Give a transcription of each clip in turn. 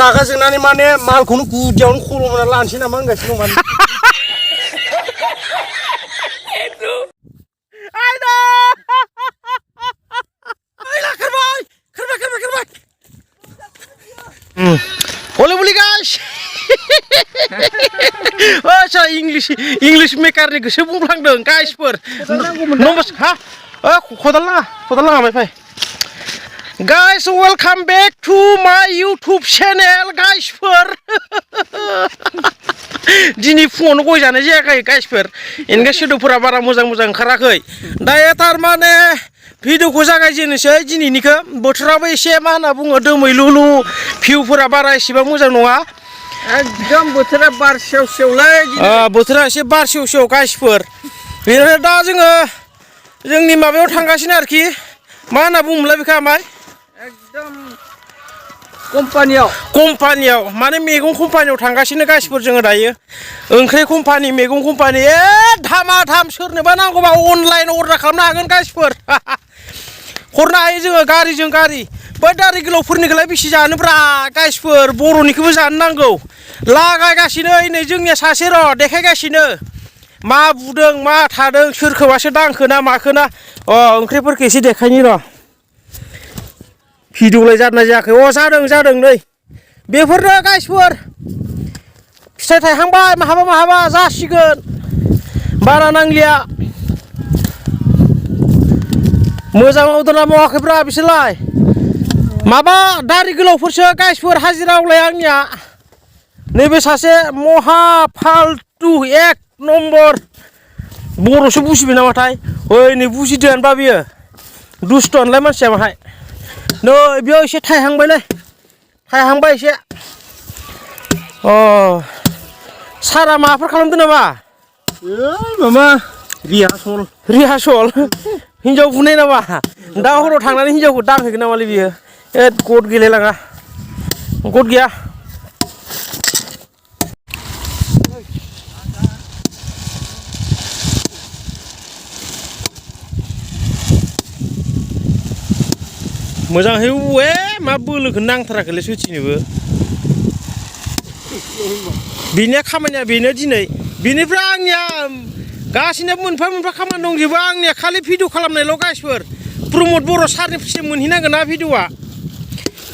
रागा जोंनानै माने मालखौनो गुदियावनो खल'मना लानोसै नामा होनगासिनो दं माने आयदा खारबाय Hola bully guys आच्छा इंलिश मेकारनि गोसो बुंफ्लांदों गाइसफोर नमस्कार हा खदाल नाङा फै गाइस वेलकाम बेक टु माय इउटुब चेनेल गाइसफोर दिनै फुङावनो गय जानाय जायाखै गाइसफोर इनका सोदोबफोरा बारा मोजां ओंखाराखै दायो थारमाने भिडिअखौ जागायजेननोसै दिनैनिखौ बोथोराबो एसे मा होनना बुङो दोमैलुलु भिउफोरा बारा एसेबां मोजां नङा एकदम बोथोरा बार सेवसेवलै बोथोरा एसे बार सेवसेव गाइसफोर बेनिफ्राय दा जोङो जोंनि माबायाव थांगासिनो आरोखि मा होनना बुङोमोनलाय बेखौ आमाय एकदम कम्पानियाव माने मैगं कम्पानियाव थांगासिनो गाइसफोर जोङो दायो ओंख्रि कम्पानि मैगं कम्पानि धामाधाम सोरनोबा नांगौबा अनलाइन अर्डार खालामनो हागोन गाइसफोर हरनो हायो जोङो गारिजों गारि बै दारि गोलावफोरनिखौलाय बेसे जानोब्रा गाइसफोर बर'निखौबो जानो नांगौ लागायगासिनो नै जोंनिया सासे र' देखायगासिनो मा बुदों मा थादों सोरखौबासो दांखोना माखोना ओंख्रिफोरखौ एसे देखायनि र' भिडिअलाय जादोंना जायाखै जादों नै बेफोरनो गाइसफोर फिथाइ थायहांबाय माहाबा जासिगोन बारा नांलिया मोजां मावदोंना मावाखैब्रा बिसोरलाय माबा दारि गोलावफोरसो गाइसफोर हाजिरावलाय आंनिया नैबे सासे महा फाल्टु एक नम्बर बर'सो बुजिबाय नामाथाय ओइ नै बुजिदोंबा बियो दुस्थ'आनोलाय मानसिया माहाय नै बेयाव एसे थायहांबायलै एसे सारा माबाफोर खालामदों नामा माबा रिहासल हिन्जाव बुनाय नामा दा हराव थांनानै हिन्जावखौ दांहैगोन नामालै बियो गद गेलेलाङा गद गैया मोजांहै मा बोलोखौ नांथाराखैलै सुथिनोबो बेनिया खामानिया बेनो दिनै बेनिफ्राय आंनिया गासिनाबो मोनफा खामानि दंजोबो आंनिया खालि भिडिअ खालामनायल' गाइसफोर प्रमद बर' सारनिफ्रायसो मोनहैनांगोन ना भिडिअआ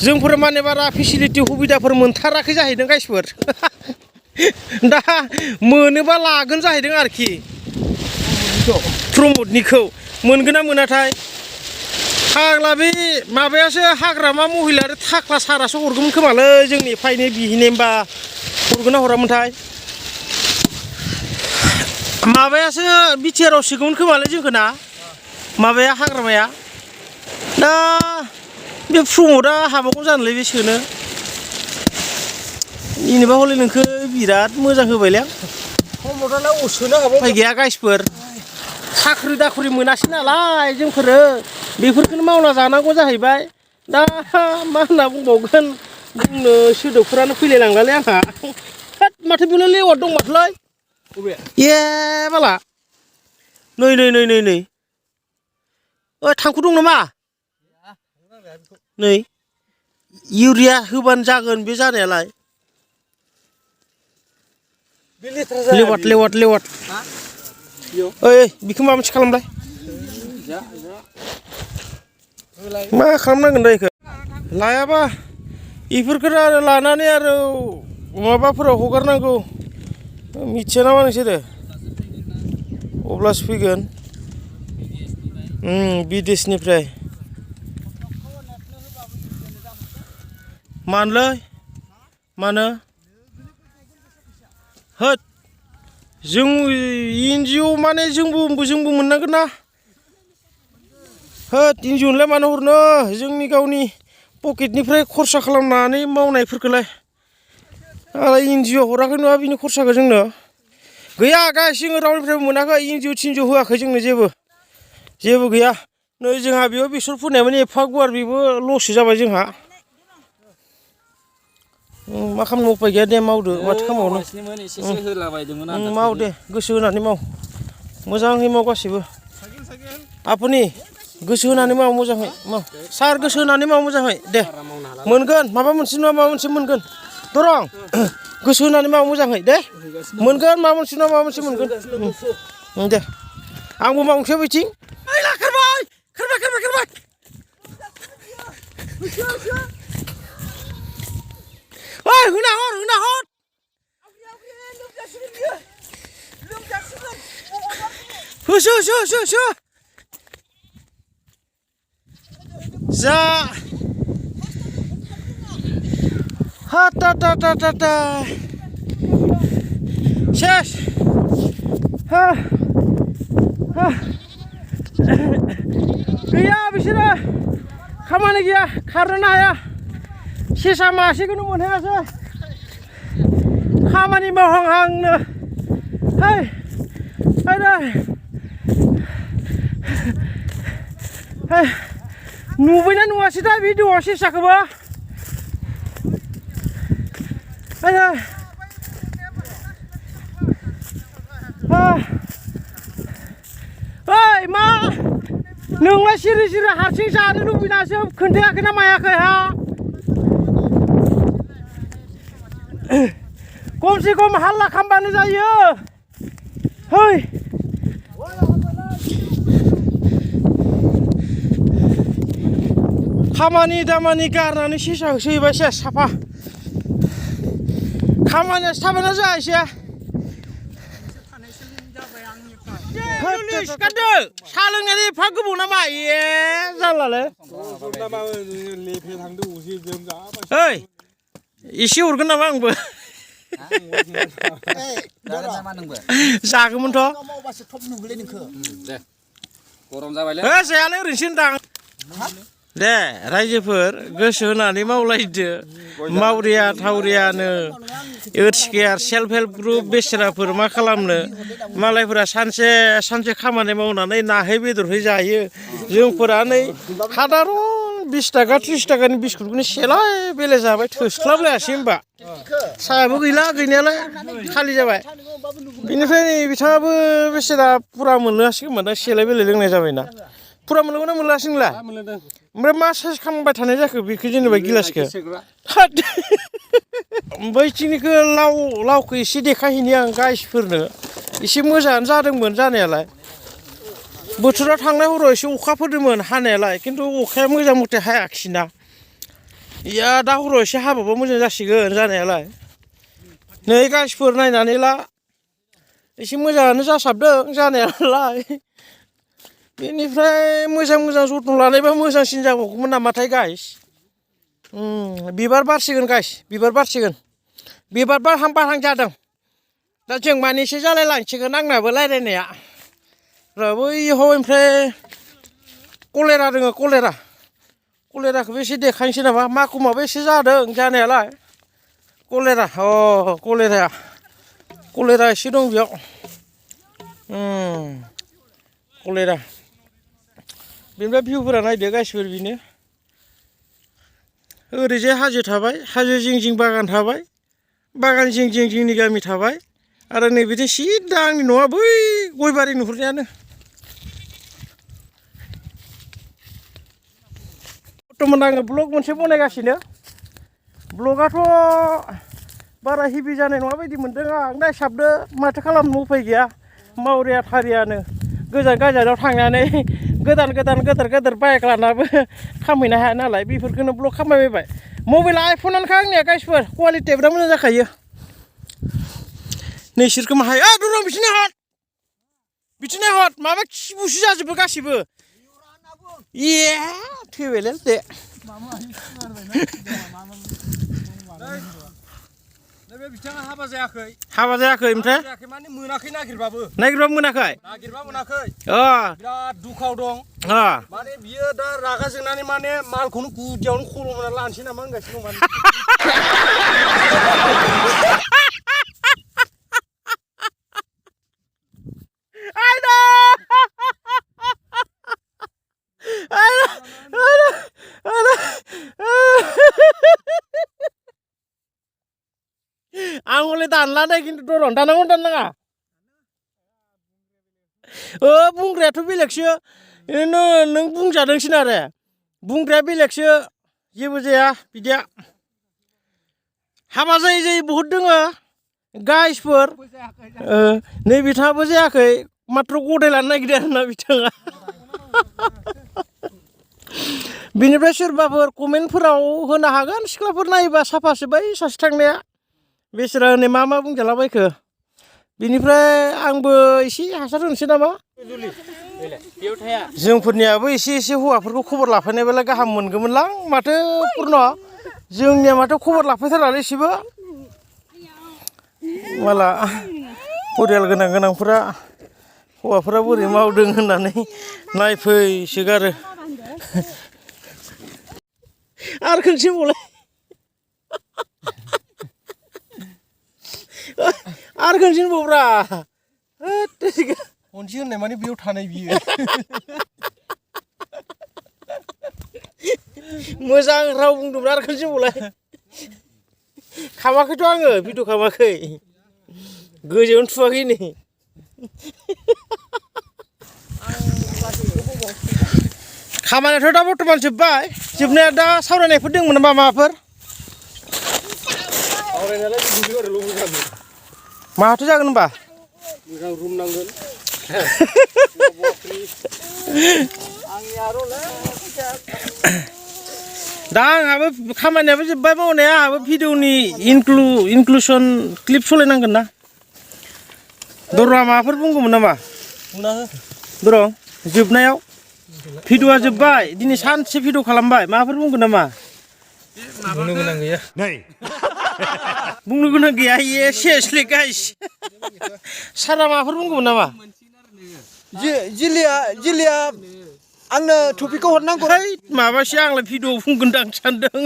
जोंफोर माने बारा फेसिलिटि सुबिदाफोर मोनथाराखै जाहैदों गाइसफोर दा मोनोबा लागोन जाहैदों आरोखि प्रमदनिखौ मोनगोन ना मोनाथाय फाग्ला बे माबायासो हाग्रामा महिला आरो थाख्ला सारासो हरगौमोन खोमालै जोंनि एफायनो बिहैनायबा हरगोन ना हरामोनथाय माबायासो बिटिआरआव सोगौमोन खोमालै जोंखौ ना माबाया हाग्रामाया दा बे प्रमदआ हाबाखौ जानोलै बे सोनो जेनेबा हले नोंखौ बिराद मोजां होबायलै आं प्रमदआलाय सोनो हाबाय उफाय गैया गाइसफोर साख्रि दाख्रि मोनासै नालाय जोंफोरो बेफोरखौनो मावना जानांगौ जाहैबाय दा मा होनना बुंबावगोन बुंनो सोदोबफोरानो फैलायलांलालै आंहा माथो बेनो लेवार दं माथोलै बाला नै थांखु दं नामा नै इउरिया होबानो जागोन बे जानायालाय लेवाट ओइ बेखौ माबा मोनसे खालामलाय मा खालामनांगोन दा बेखौ लायाबा बेफोरखौनो आरो लानानै आरो माबाफोराव हगारनांगौ मिथिया नामा नोंसोरो अब्लासो फैगोन बिदेशनिफ्राय मानो होद जों एनजिअ माने जोंबो मोननांगोन ना होद एनजिअनोलाय मानो हरनो जोंनि गावनि पकेटनिफ्राय खरसा खालामनानै मावनायफोरखौलाय एनजिअ हराखै नङा बिनि खरसाखौ जोंनो गैया गाइस जोङो रावनिफ्रायबो मोनाखै एनजिअ थिनजिअ होआखै जोंनो जेबो गैया नै जोंहा बेयाव बेसर फोनायावनो एफा गुवार बेबो लससो जाबाय जोंहा मा खालामनो उपाय गैया दे मावदो माथो खालामबावनो माव दे गोसो होनानै माव मोजाङै माव गासिबो आफुनि गोसो होनानै माव मोजाङै माव सार गोसो होनानै माव मोजाङै दे मोनगोन माबा मोनसे नङा माबा मोनसे मोनगोन दरं गोसो होनानै माव मोजाङै दे मोनगोन माबा मोनसे नङा माबा मोनसे मोनगोन दे आंबो मावनोसै बिथिं खारबाय खारबाय खारबाय खारबाय ओइ होना हर होसो होसो होसो होसो जा हा ता ता ता ता ता सेस हा हा गैया बिसोरो खामानि गैया खारनो हाया सेसा मासेखौनो मोनहायासै खामानि मावहांहांनो है नुबायना नुवासै दा भिडिअ'आव सेसाखौबो ओइ मा नोंलाय सिरि सिरि हारसिं जानो लुबैनासो खोन्थायाखै ना मायाखै हा खमसे खम हाल्ला खालामबानो जायो है खामानि दामानि गारनानै सेसा होसोहैबाय सेस साफा खामानियासो थाबायना जाया एसे सिखारदो साहा लोंनानै एफा गोबाव नामा ए जारलालै ओइ एसे हरगोन नामा आंबो जागौमोनथ' जायालै ओरैनोसो होनदां दे रायजोफोर गोसो होनानै मावलायदो मावरिया थावरियानो ओथिकेयार सेल्फ हेल्प ग्रुप बेसेराफोर मा खालामनो मालायफोरा सानसे सानसे खामानि मावनानै नाहै बेदरहै जायो जोंफोरा नै साधारन 20 थाखा 30 थाखानि बिस्कुटखौनो सेलाय बेले जाबाय थोस्लाबलायासै होमबा साहाबो गैला गैनायालाय खालि जाबाय बेनिफ्राय नै बिथाङाबो बेसेरा फुरा मोनलोङासैमोन दा सेलाय बेले लोंनाय जाबायना फुरा मोनलोंना मोनलोङासै नोंलाय ओमफ्राय मा साइज खालामबाय थानाय जाखो बेखौ जेनेबा गिलासखौ बैथिंनिखौ लावखौ एसे देखायहैनि आं गाइसफोरनो एसे मोजाङानो जादोंमोन जानायालाय बोथोरा थांनाय हराव एसे अखा फोदोंमोन हानायालाय खिन्थु अखाया मोजां मथे हायाखिसैना इया दा हराव एसे हाबाबो मोजां जासिगोन जानायालाय नै गाइसफोर नायनानै ला एसे मोजाङानो जासाबदों जानायालाय बेनिफ्राय मोजां मोजां जथन लानायबा मोजांसिन जाबावगौमोन नामाथाय गाइस बिबार बारसिगोन गाइस बिबार बारसिगोन बिबार बारहां जादों दा जों मानैसो जालाय लांसिगोन आंनाबो रायज्लायनाया बैयाव ओमफ्राय कलेरा दङ कलेराखौबो एसे देखायनोसै नामा माकुमाबो एसे जादों जानायालाय कलेरा कलेरा एसे दं बेयाव कलेरा बेनिफ्राय भिउफोरा नायदो गासिबो बेनो ओरैजाय हाजो थाबाय हाजो जिं जिं बागान थाबाय बागान जिं जिं जोंनि गामि थाबाय आरो नैबिथिं सिदा आंनि न'आ बै गयबारि नुहुरनायानो बर्थमान आङो ब्लग मोनसे बनायगासिनो ब्लगाथ' बारा हेभि जानाय नङा बायदि मोनदों आं नायसाबदो माथो खालामनो उफाय गैया मावरिया थारियानो गोजानाव थांनानै गोदान बाइक लानाबो खामायनो हाया नालाय बेफोरखौनो ब्लग खामायबाय मबाइला आइफनानोखा आंनिया गाइसफोर क्वालिटिया बिराद मोजां जाखायो नोंसोरखौ माहाय दरं बिथिं हट माबा खिबुसो जाजोबो गासिबो थैबायलै दे हाबा जायाखै ओमफ्राय माने मोनाखै नागिरबाबो मोनाखै बिराद दुखाव दं माने बियो दा रागा जोंनानै माने मालखौनो गुदियावनो खल'मना लानोसै नामा होनगासिनो दं आं हले दानलादे खिन्थु दरन दानांगौ दाननाङा बुंग्रायाथ' बेलेगसो नों बुंजादोंसो आरो बुंग्राया बेलेगसो जेबो जाया बिदिया हाबा जायै जायै बहुद दोङो गाइसफोर नै बिथाङाबो जायाखै माथ्र गदाय लानो नागिरदों आरोना बिथाङा बिनिफ्राय सोरबाफोर कमेन्टफोराव होनो हागोन सिख्लाफोर नायोबा साफासो बै सासे थांनाया बेसोरा हनै मा बुंजालाबायखो बिनिफ्राय आंबो एसे हासार होनोसै नामा जोंफोरनियाबो एसे हौवाफोरखौ खबर लाफैनायबालाय गाहाम मोनगौमोनलां माथो पुर्न जोंनिया माथो खबर लाफैथारालै एसेबो माला परियाल गोनांफोरा हौवाफोरा बोरै मावदों होननानै नायफैसोगारो आरो खनसे बुंलाय आरो खनसे बुंब्रा खनसे होननाय माने बेयाव थानाय बियो मोजां राव बुंदोंमोन आरो खनसे बुंलाय खामाखैथ' आङो भिडिअ खामाखै गोजौआवनो थुवाखै नै खामानियाथ' दा बर्थमान जोब्बाय जोबनाया दा सावरायनायफोर दंमोन नामा माबाफोर माथो जागोन होनबा मोजां रुम नांगोन दा आंहाबो खामानियाबो जोब्बाय मावनाया आंहाबो भिडिअनि इनक्लुसन क्लिप सालायनांगोन ना दरआ माबाफोर बुंगौमोन नामा दर जोबनायाव भिडिअआ जोब्बाय दिनै सानसे भिडिअ खालामबाय माबाफोर बुंगोन नामा बुंनो गोनां गैया बुंनो गोनां गैया इयो सेसलै गाइस सारा माबाफोर बुंगौमोन नामा जिलिया आंनो टपिकखौ हरनांगौ माबासो आंलाय भिडिअ बुंगोन दां सानदों